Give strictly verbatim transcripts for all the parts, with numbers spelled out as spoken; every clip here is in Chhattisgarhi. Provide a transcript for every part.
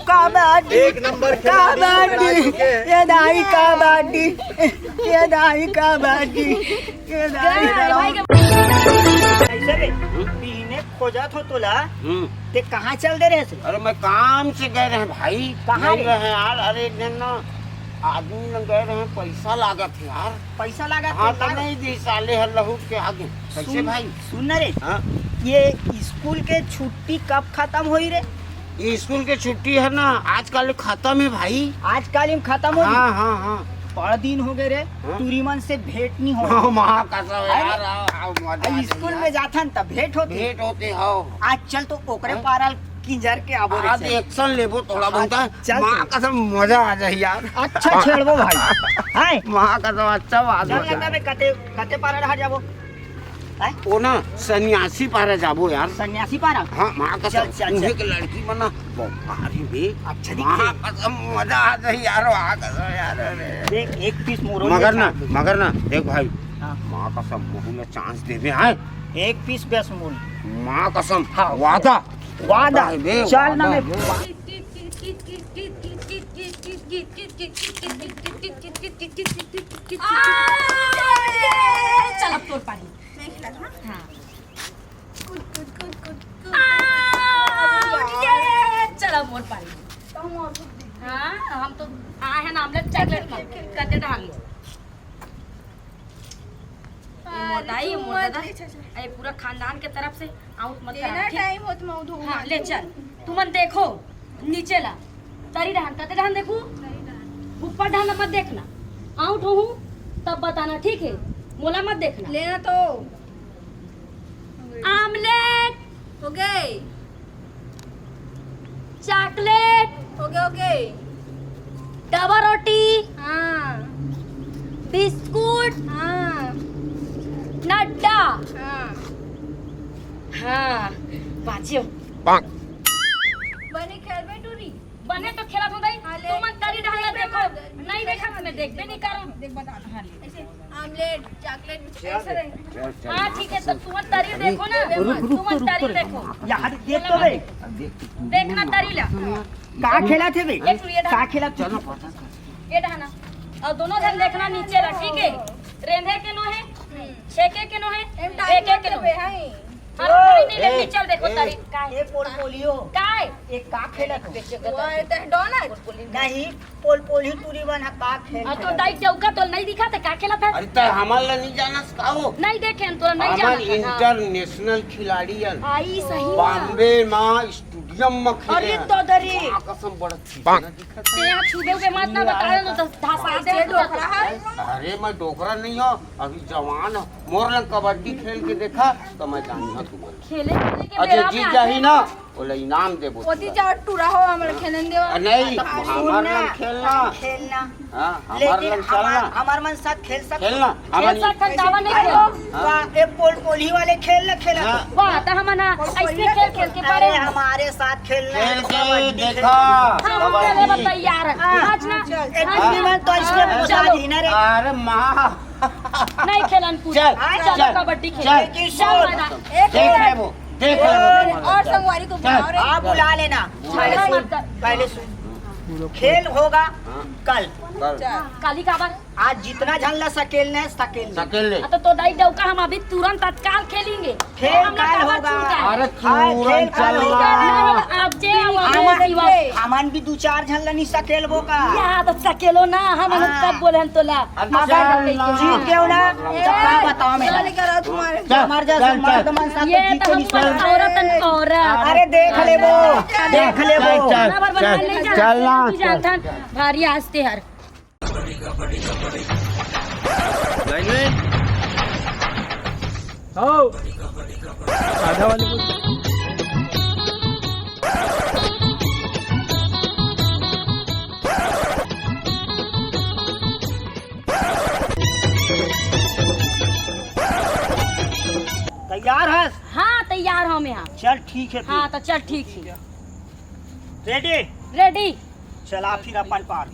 कबड्डी। एक नंबर खिलाड़ी कबड्डी। ये दाई कबड्डी। ये दाई कबड्डी। ये दाई। कैसे रे? पीने खोजत हो तोला। हम्म। ते कहाँ चल दे रहे से? अरे, मैं काम से गए रहे भाई। कहाँ नहीं रे? रहे यार। अरे, एक दिन ना आदमी ने गए रहे, पैसा लागत है यार। पैसा लागत हाँ, है, तो लाग- नहीं दी साले हर लहू के आगे। कैसे सुन, भाई? सुन ना रे। हाँ? ये स्कूल के छुट्टी कब खत्म होई रे? ये स्कूल के छुट्टी है ना, आजकल खत्म है भाई। आजकल ही खत्म हो हाँ, हाँ, हाँ। बड़ा दिन हो गए रे, हाँ? टूरी मन से भेंट नहीं हो। हाँ, माँ कसम अरे, यार, आओ, आओ, मजा आ अब स्कूल जाएगा। में जाथन तब भेंट होती। भेंट होते हो। आज चल तो ओकरे हाँ? पारल किंजर के आबो रे आज चल। एक्शन लेबो थोड़ा हाँ, बहुत है। चल माँ तू। कसम मजा आ जाए यार। अच्छा छेड़बो भाई। हाय। माँ कसम अच्छा बात चल बता। लगता बे कते, कते पारा रहा जाबो। हैं? वो ना सन्यासी पारा जाबो यार। सन्यासी पारा? हाँ, माँ कसम, चल, चल, उन्हें चल। के लड़की मन ना भारी बे। अच्छा माँ दिखते। कसम मजा आ जाए यार, माँ कसम यार, अरे। देख, एक पीस मोरो मगर ले ना, खा। मगर ना, देख भाई, हाँ। माँ कसम मोहू में चांस देवे हैं। एक पीस बेस मोल। माँ कसम, हाँ। वादा। वादा। भाई बे, चल ना वादा मैं बे। चल अब तोर पारी। हाँ। आ, ये, चल अब मोर पारी। हाँ, हम तो आए हैं ना, आमलेट चॉकलेट में। कते डाल लो। ये मोर दाई, ये मोर दादा, ये पूरा खानदान के तरफ से आउट मत करा, ठीक? टाइम होत मऊ धो हाँ, ले चल। तुमन देखो, नीचे ला। तरी डहान, कते डहान देखू? ऊपर डहान मत देखना। आउट होहू, तब बताना, ठीक है? मोला मत देखना। लेना तो। आमलेट। हो गए। चॉकलेट। हो गए, हो गए। डबल रोटी। हाँ। बिस्कुट। हाँ। नड्डा। हाँ। हाँ, बाँचे हो। बने खेलबे टूरी। बने तो खेलत हो दाई, हाँ, ले। तुमन तरी डहान ला देखो, नहीं देखा तो मैं देखबे नहीं करूँ। देख बता, हाँ, ले। ऐसे आमलेट, चॉकलेट, ऐसे रहे। हाँ, ठीक है, तो तुमन तरी देखो ना, रुक, रुक, तुमन रुक, तरी रुक। देखो। यार, देख तो ले। देखना तरी ला। का खेलत हे बे? एक मिनट। का खेलत हे? ये डहाना। और दोनों जन देखना नीचे ला, ठीक है? रेंधे के नो है, छेके के नो है, एम टाइम एके के नो है। हाँ, नहीं, नहीं, ए, नहीं, चल देखो ए, तारीख का है। ए, पोलपोलियो। का है? ए, का खेलत हो? वो है, ते डोनट। नहीं, पोलपोलियो टूरी मन ह का खेल अब तो खेलत दाई हो? चौका तो नहीं दिखा, ते का खेलत है? अरे, ते हमन ला नहीं जानस का हो? नहीं देखे हम, तोला नहीं हमन जानत है, हाँ। इंटरनेशनल खिलाड़ी हन। आई सही में। बॉम्बे मा स्टेडियम में खेले अरे हन। तो दरी। माँ कसम बड़ा चीज ना दिखत ते है। यहाँ छुबे के मत ना बता रहे, तो धसा दे। अरे, मैं डोकरा नहीं हूँ, अभी जवान हूँ। मोर लंग कबड्डी खेल के देखा, तो मैं जानिहा तुम्हारे। खेले, खेले के अच्छा, बेरा में जीत आते जाही हैं। ना, ओला इनाम देबो ओती तुरंत। जाओ, टूरा हो, हमर खेलन देवा। आ, नहीं, हाँ, तो हमार सुनना, लंग खेलना। खेलना। हाँ, हमार लेकिन लंग चलना। हमार, हमार मन साथ खेल सकते खेलना, हो। हमार खेल सकते, दावा नहीं अरे, खेलो। हाँ। वाह, ए पोल, पोलही वाले खेल ना खेला हाँ। तो। वाह, तो हम ना, ऐसे खेल, खेल के अरे, बड़े हो। हमारे साथ खेलना खेल है, के कबड्डी देखा, खेलना। हाँ, हम कबड्डी। खेले तैयार है। हाँ। आज ना, चल, आज एक ना। दिन में तो इसलिए हाँ, बुझा चलो। दी ना रे। अरे माँ। नहीं खेलन पूरा। चल, चलो चल, कबड्डी खेल। चल। लेकिन चल सुन, मैदान। एक देख मिनट। ले वो, देख ले वो। और संगवारी को चल। बुलाओ रे। आप बुला लेना। चल। पहले सुन, पहले सुन। खेल होगा हाँ। कल। कल। चल। काली काबर? आज जितना झन ला सकेलना है, सकेल ले। सकेल ले। तो, तो दाई डौका हम अभी तुरंत तत्काल खेलेंगे। खेल हम लोग काल काबर होगा। चूका है? अरे हाँ, खेल तुरंत काल चल होगा। रहा। नहीं, अब जे हम, वो हमन, शिवा। हमन भी दो चार झन ला नहीं सकेलबो का? या तो सकेलो ना, हम हाँ। कब बोले हम तोला? अब अब चल ना। जीत गयो ना, तो का बताओ मैं? चल, चल, हमार जैसे चल, मर्द चल। मन साथ ये जीते तो हम नहीं सर। औरत न औरत। अरे देख लेबो, देख लेबो। चल, चल, बराबर बना चल, ले, चल। चल ना। तू जानथन, भारी आस्ते हर। लाइनमैन। आओ। आधा वाले को। तैयार हस? हाँ, तैयार हूँ मैं, हाँ। चल, ठीक है फिर। हाँ, तो चल, ठीक है। रेडी? रेडी। चला फिर अपन पार।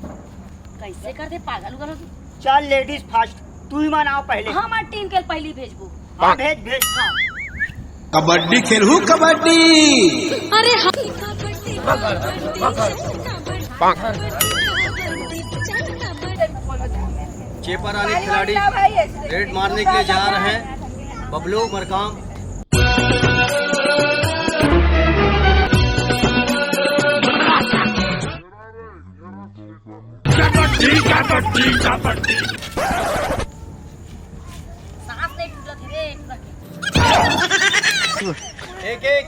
कैसे कर दे पागल उगल हो तू? चल लेडीज फर्स्ट, तू ही मन आओ पहले। हमार टीम के पहली भेजबो। हाँ, भेज, भेज। हाँ। कबड्डी खेलहू कबड्डी। अरे हाँ। चेपा रानी खिलाड़ी रेड मारने के लिए जा रहे हैं। बबलू मरकाम। सांस नहीं टूटत हे रे, एक एक।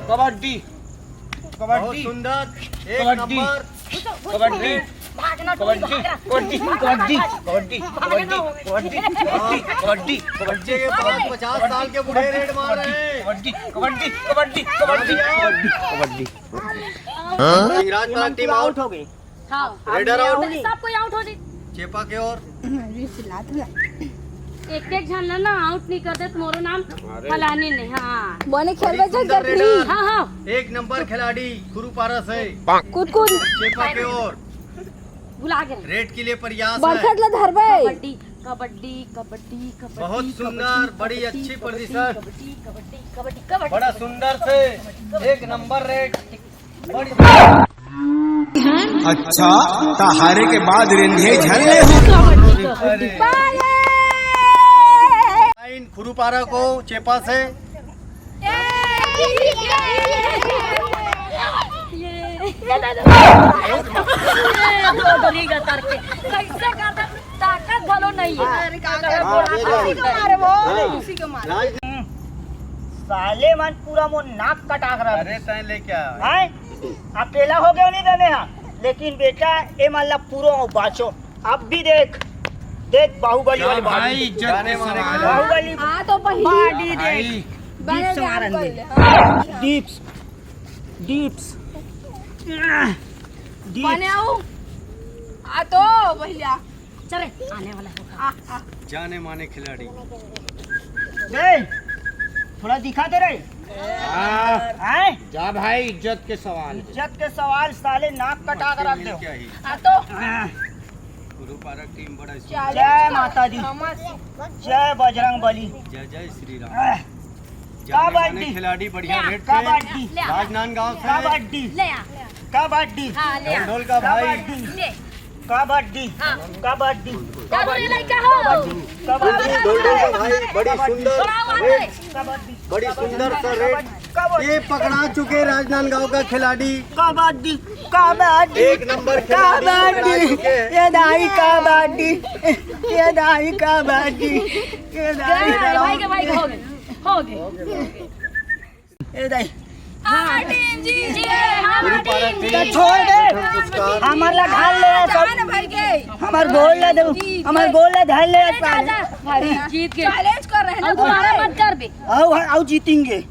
कबड्डी। बहुत कबड्डी। सुंदर। एक कबड्डी। नंबर। कबड्डी। भागना, कबड्डी। भागना। कबड्डी। कबड्डी। कबड्डी। कबड्डी। कबड्डी। कबड्डी। बच्चे के पास पचास साल के बूढ़े रेड मार रहे हैं। कबड्डी। कबड्डी। कबड्डी। कबड्डी। कबड्डी। कबड्डी। हाँ? सिंगराज का टीम आउट हो गई। हाँ। Raider out. सब कोई आउट हो जी। चेपा के ओर। एक एक झन ला ना आउट नहीं कर देत, मोरो नाम अरे। फलानी नहीं। हाँ। बने खेलबे बड़ी सुंदर जगत रेडर। नहीं। हाँ, हाँ। एक नंबर खिलाड़ी खुरुपारा से। कूद, कूद। चेपा के ओर। भुला गए। रेड के लिए प्रयास है। बरखत ला धरबे। कबड्डी, कबड्डी, कबड्डी, कबड्डी, बहुत सुंदर, कबड्डी, बड़ी कबड्डी, अच्छी कबड्डी, पोजीशन। कबड्डी, कबड्डी, कबड्डी, कबड्डी, बड़ा कबड्डी, सुंदर से कबड्डी, कबड्डी, एक कबड्डी। Number red. अच्छा, त हारे के बाद रेंधे झन ले हो। लाइन खुरुपारा को चेपा से। कैसे करता? ताकत घलो नहीं है। अरे, का करे? हाँ, ये लो। अरे, वो हाँ। उसी को मार। राज- साले मन पूरा मोर नाक कटाक रहा। अरे, तैं लेके आ। हैं? अकेला हो गया नहीं तने हा, लेकिन बेटा, ए मन ला पूरो बाचो। अब भी देख, देख बाहुबली वाली भाई, बाडी। इज्जत के सवाल। बाहुबली हाँ, तो पहली बाडी देख। भाई। बड़े डिप्स मारन दे। हाँ। Dips, dips, dips. बने आऊ। आ तो भैया। चले, आने वाला होगा। आ, आ। जाने माने खिलाड़ी। ए, थोड़ा दिखा दे रे। हाँ। हैं? जा भाई, इज्जत के सवाल। इज्जत के सवाल, साले नाक कटा कर रख दे। क्या ही? आ तो। हाँ। गुरु पारक टीम बड़ा स्कूल। जय माता दी। जय बजरंग बली। जय जय श्री राम। आह। जाने माने कबड्डी। खिलाड़ी बढ़िया रेड पे। कबड्डी। राजनांदगांव से। कबड्डी। ले आ। कबड्डी। हाँ, ले आ। ढोल का भाई। कबड्डी। ले। कबड्डी, हाँ। कबड्डी, दादू रे कबड्डी, लइका हो। कबड्डी, कबड्डी। ढोल, ढोल का भाई, बड़ी सुंदर, बड़ा आवाज है। कबड्डी, बड़ी सुंदर सा रेड। कबड्डी। ये पकड़ा चुके राजनांदगांव का खिलाड़ी। कबड्डी, कबड्डी, एक नंबर खिलाड़ी पकड़ा कबड्डी, चुके हैं। ये दाई कबड्डी, ये दाई कबड्डी, ये दाई गए, भाई के भाई के हो गए, हो गए। ए दाई। हाँ, टीम जीत गए, हमारी टीम तो जीत छोड़ दे। गए। हमार ला घाल ले, सब। जान भर गए। हमार गोल ला दे, हमार गोल ला घाल ले, अरे साले। जा, जा। जीत गए। चैलेंज कर रहे हैं ना, अब दोबारा मत कर बे। आओ, आओ जीतेंगे।